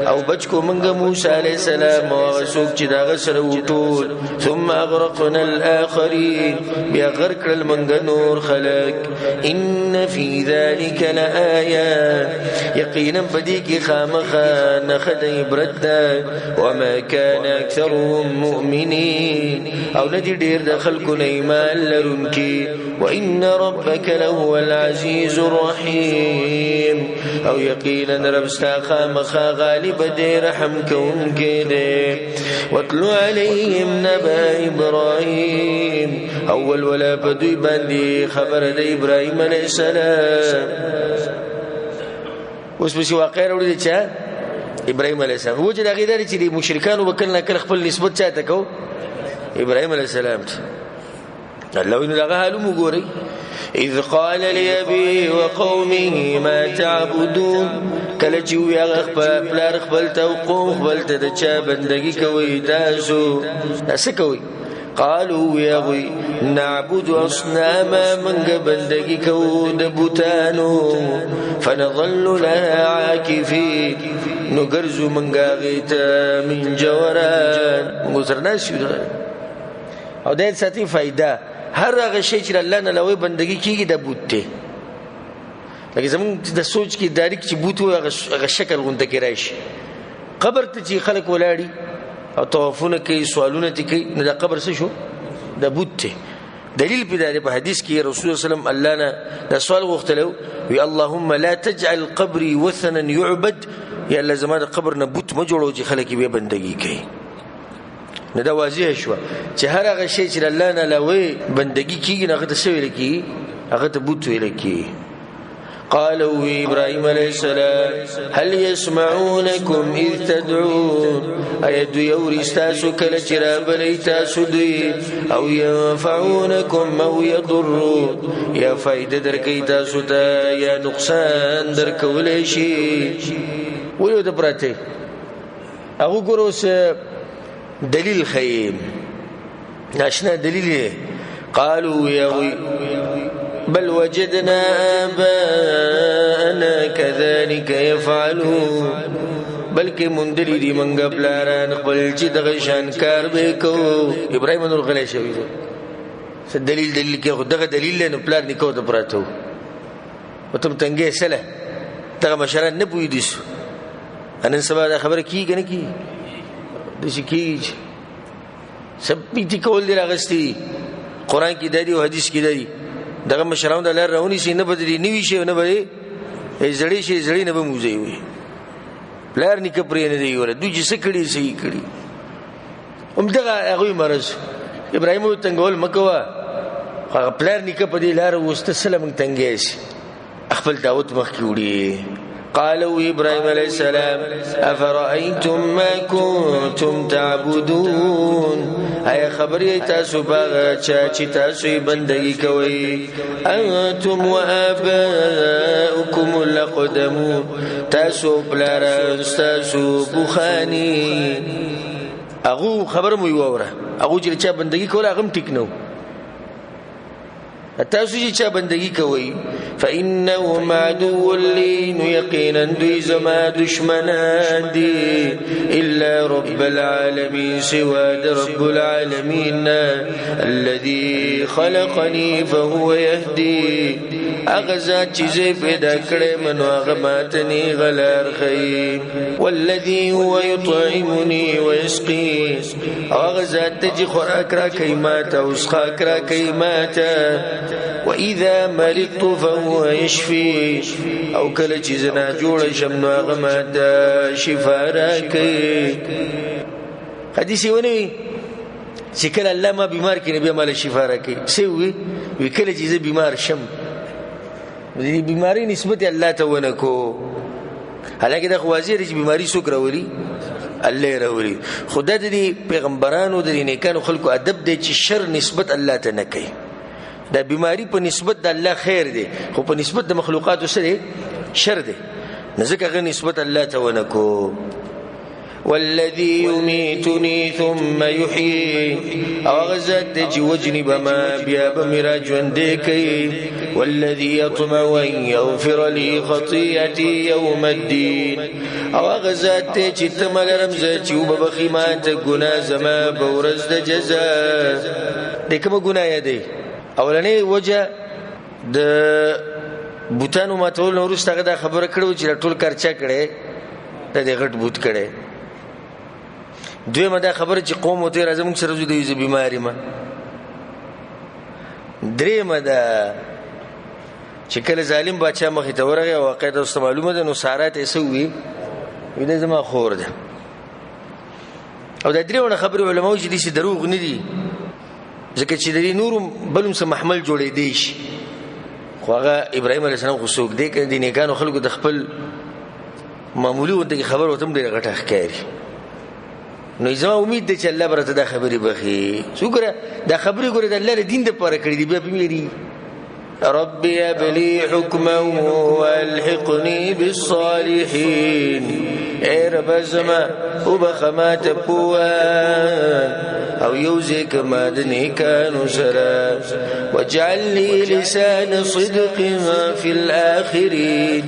او بچ کو موږ موسی علیه السلام او هغه څوک چې د هغه سره وو ټول. ثم اغرقنا الاخرین، بیا غرق کړل موږ نور خلک. ان فی ذلک لآیه، یقینا په دې کې خامخا نښه د عبرت ده. وما کان اکثرهم مؤمنین، او نه دي ډېر د خلکو نه ایمان لرونکي. وان ربک لهو العزیز الرحیم، او یقینا رب ستا خامخا غالب دی، رحم کوونکی دی. واتلو علیهم نبأ ابراهیم، اول ولا په دوی باندې خبره د ابراهیم علیه السلام. اوس پسې واقعه راوړې ده چا؟ ابراهیم علیه السلام. وجه د هغې دا دی چې د مشرکانو به کله نا کله خپل نسبت چا ته کو؟ ابراهیم علیه السلام ته. الله وایي نو د هغه حال هم وګورئ. إذ قال لأبيه وقومه ما تعبدون، کله چې ووایي هغه پلار خپل ته او قوم خپل ته د چا بندګي کوئ تاسو، دا څه کوئ؟ قالوا وی هغوی نعبد اصناما، موږ بندګي کوو د بتانو. فنظل لها عاکفین، نو ګرځو مونږ هغې ته منجوران، مونږ سره ناست یو. او دا ساتي فایده، هر هغه شی چې الله نه علاوه بندګي کېږي دا بوت دی. لکه زمونږ د سوچ کې داریک چې بوت وي هغه شکل غونته کې راشي. قبر ته چې خلک ولاړي او طوافونه کوي، سوالونه ترې کوي، نو دا قبر څه شو؟ دا بوت دی. دلیل پې دا دی، په حدیث کې رسول الله صلی الله علیه وسلم الله نه دا سوال غوښتلی و، وی اللهم لا تجعل قبري وثنا يعبد، یا الله زما د قبر نه بوت مه جوړوه چې خلک یې بیا بندګي کوي. نو دا واضح شوه چې هر هغه شی چې الله نه علاوه بندګي کېږي نو هغه ته څه ویل کېږي؟ هغه ته بوت ویل کېږي. قالوا إبراهيم عليه السلام هل يسمعونكم إذ تدعون، أي دوی اوري ستاسو کله چې رابلئ تاسو دوی، أو ينفعونكم أو يضرون، یا فایده درکوي تاسو ته یا نقصان درکولی شي. ولې ورته پراته یې؟ هغه ګوره اوس دلیل ښیي، ناشنا دلیل یې. قالوا يا بل وجدنا آباءنا كذلك يفعلون، بلکې موندلي دي موږ پلاران خپل چې دغه شان کار به کوو. ابراهیم نور غلی شوی دی، څه دلیل دلیل کې خو دغه دلیل دی، نو پلار نیکه ورته پراته وو، ورته هم تنګی سله دغه مشران نه پوهېدي سو. نن سبا دا خبره کېږي که نه کېږي؟ داسې کېږي چې سب پیتي کول دي راغستي، قرآن کې دا دي او حدیث کې دا دي. دغه مشرانو د لار راونیسي، نه به دې نوي شي او نه به دې زړې شي، زړې نه به موزی وي. پلار نیکه پرې نه دی وره، دوی چې څه کړي څه یې کړي. همدغه هغوی مرض ابراهیم وویل تنګول مه کوه، خو هغه پلار نیکه په دې لاره اوس ته څه له موږ تنګی شي، خپل دعوت مخکې وړي. قالوا إبراهيم عليه السلام أفرأيتم ما كنتم تعبدون، أي خبري تاسو باغ چا چې تاسو یې بندګي کوئ، أنتم وآباؤكم الأقدمون، تاسو پلاران ستاسو پخواني. هغو خبره مو یې واوره، هغو چې چا بندګي کوله هغه هم ټیک نه و. تاسو چې چا بندګي کوئ فإنهم عدو لي، نو یقینا دوی زما دشمنان دي، إلا رب العالمين، سوا د رب العالمين الذي خلقني فهو يهدي، هغه ذات چې زه پیدا کړی یم نو هغه ماته نېغه لار ښیي، والذي هو يطعمني ويسقي، او هغه ذات دی چې خوراک راکوي ماته او څښاک راکوي ماته، وإذا مرضت فهو يشفي، او کله چې زه ناجوړه شم نو هغه ماته شفا راکوي. حدیث یې ونه وي چې کله الله ما بیمار کړي نو بیا ماله شفا راکوي. څه یې وویل؟ وي کله چې زه بیمار شم، د دې بیمارۍ نسبت یې الله ته ونه کو. حالانکه دا خو واضح دی چې بیماري څوک راولي؟ الله یې راولي. خو دا د دې پیغمبرانو د دې نیکانو خلکو ادب دی چې شر نسبت الله ته نه کوي. دا بیماری په نسبت د الله خیر دی، خو په نسبت د مخلوقاتو څه دی؟ شر دی. نو ځکه هغه نسبت الله ته ونه کو. والذي يميتني ثم يحيي، او هغه ذات دی چې وژني به ما بیا به مې را ژوندی کوي، والذي يطمع أن يغفر لي خطيئتي يوم الدين، او هغه ذات دی چې تمه لرم زه چې وبه بخښي ماته ګناه زما په ورځ د جزا. دی کومه ګناه یادوي؟ اولنۍ وجه د بوتانو ماتولو نه وروسته هغه دا خبره کړې وه چې دا ټول کار چا کړی؟ دا دې غټ بوت کړی. دویمه دا خبره چې قوم ورته راځه موږ سره ځو، دی زه بیمار یم. درېیمه ده چې کله ظالم باچا مخې ته ورغی او واقع تاسو ته معلومه ده، نو سارا ته یې څه وویل؟ ویل دا زما خور ده. او دا درې واړه خبرې علماو چې داسې دروغ نه دي، ځکه چې د دې نورو بل هم څه محمل جوړېدی شي. خو هغه ابراهیم علیه السلام خو څوک دی که نه، د نیکانو خلکو د خپل معمولي غونډه کې خبر ورته هم ډېره غټه ښکاري. نو زما امید دی چې الله به راته دا خبرې بخښي. څه وګوره دا خبرې ګوره د الله د دین دپاره کړې دي، بیا پرې ویرېږي. رب هب لي حکما والحقني بالصالحين، ای رب زما وبخښه ماته پوهه او او یو ځای که ما د نیکانو سره. واجعل لي لسان صدق في الآخرين،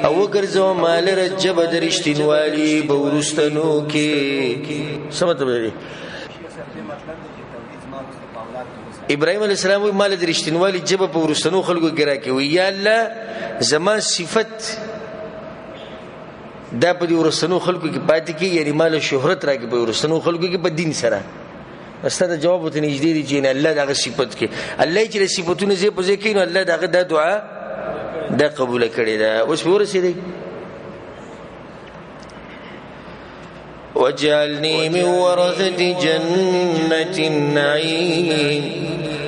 او وګرځوه ما لره ژبه د رښتینوالي په وروستنو کې. څه مطلب دی؟ ابراهیم علیه السلام وایي ما له د رښتینوالي ژبه په وروستنو خلکو کې راکړې. وایي یا الله زما صفت دا په دې وروستنو خلکو کې پاتې کړي، یعنې ما له شهرت راکړي په وروستنو خلکو کې په دین سره. ستا د جواب ورته نږدې دی چې الله د هغه صفت کې، الله یې چې د صفتونه ځای په ځای کوي نو الله د هغه دا دعا دا قبوله کړې ده. اوس پرې ورسېدی. واجعلني من ورثة جنة النعيم،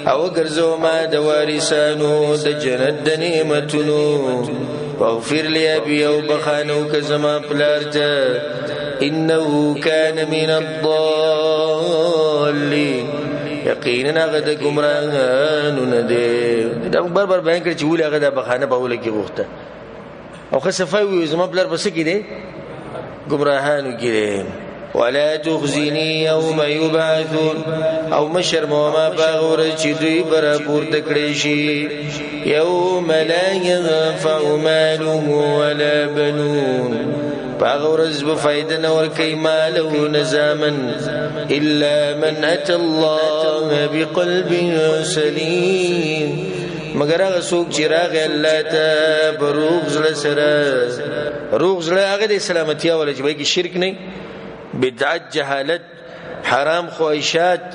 او ګرځو ما د وارثانو د جنت د نعمتونو. واغفر لي أبي او بخانو که زما پلار ته، إنه كان من الضالين، یقینا هغه د ګمراهانو نه دی. دا موږ بار بار بیان کړی چې ولې هغه دا بخانه په اوله کې غوښته، او ښه صفا یې وویل زما پلار په څه کې دی؟ ګمراهانو کې دی. ولا تخزني يوم يبعثون، او مشر ما په هغه ورځ چې دوی به راپورته کړی شي. يوم لا ينفع مال ولا بنون، په هغه ورځ به فایده نه ورکوي مال او نه زامن، الا من اتى الله بقلب سلیم، مګر هغه څوک چې راغی الله ته په روغ زړه سره. روغ زړه هغه د سلامتیا ولا چې پکې شرک نه، بدعت، جهالت، حرام خواهشات،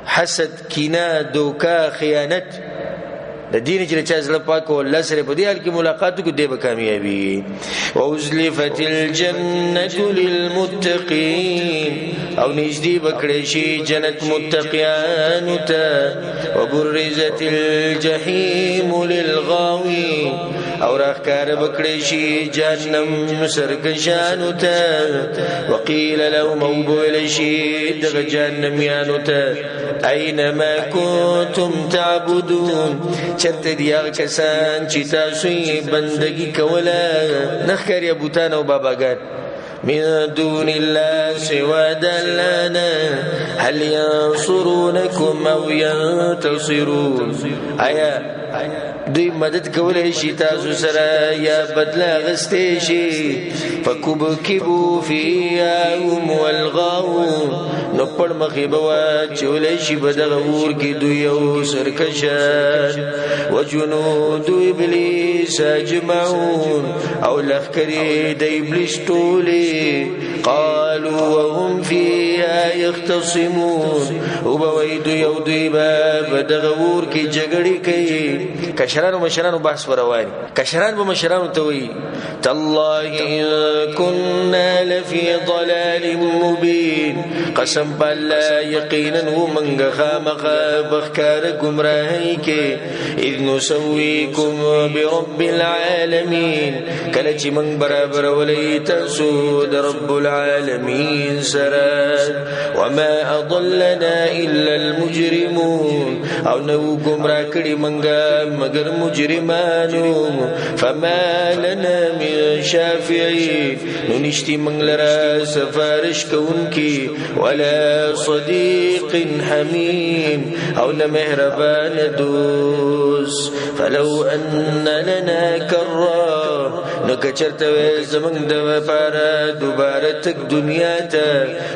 حسد، کینه، دوکه، خیانت، د دین چې چا زړه پاک او الله سره په دې حال کې ملاقات وکړي دی به کامیابي. وازلفت الجنة للمتقین، او نږدې به کړی شي جنت متقیانو ته. وبرزت الجحیم للغاوین، او راښکاره به کړی شي جهنم سرکشانو ته. وقیل لهم، او به ویلی شي دغه جهنمیانو ته، اینما کنتم تعبدون، چرته دي هغه کسان چې تاسو یې بندګي کوله؟ نه ښکاري بوتان او باباګان. من دون الله سوا د الله نه، هل ينصرونكم او ينتصرون، آیا دوی مدد کولی شي تاسو سره یا بدله اخیستی شي؟ فکبکبو فیها هم والغاوون، نو پړ مخې به واچولی شي په دغه اور کې دوی او سرکشان. وجنود ابلیس اجمعون، او لښکرې د ابلیس ټولې. قالوا وهم فيها يختصمون، وبه وایي دوی او دوی به په دغه اور کې جګړې کوي. کشرانو مشرانو بحث به روان، کشران به مشرانو ته وایي تالله إن كنا لفي ضلال مبين، قسم په الله یقینا و موږ خامخا په ښکاره ګمراهۍ کې. اذ نسويكم برب العالمين، کله چې موږ برابرولئ تاسو د رب العالمين سره. وما أضلنا إلا المجرمون، او نو ګمراه کړي موږ مګر مجرمانو. فما لنا من شافعين، نو نشتي موږ لره سفارش کوونکي، ولا صديق حميم، او نه مهربان دوست. فلو أن لنا كرة، نو که چېرته وی زموږ دپاره دوباره تک دنیا ته،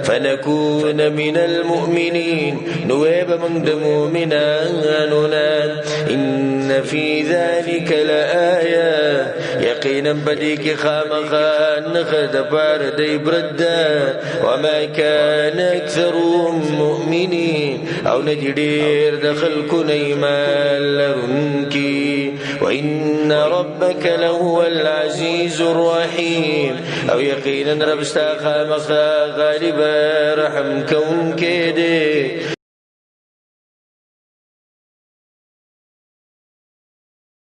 فنكون من المؤمنين، نو وی به موږ د مؤمنانو نه. إن في ذلك لآية، یقینا په دې کې خامخا نښه دپاره د عبرت ده. وما كان أكثرهم مؤمنين، او نه دي ډېر د خلکو نه ایمان لرونکي. وإن ربك لهو العزيز الرحيم، او یقینا رب ستا خامخا غالب رحم کوونکی دی.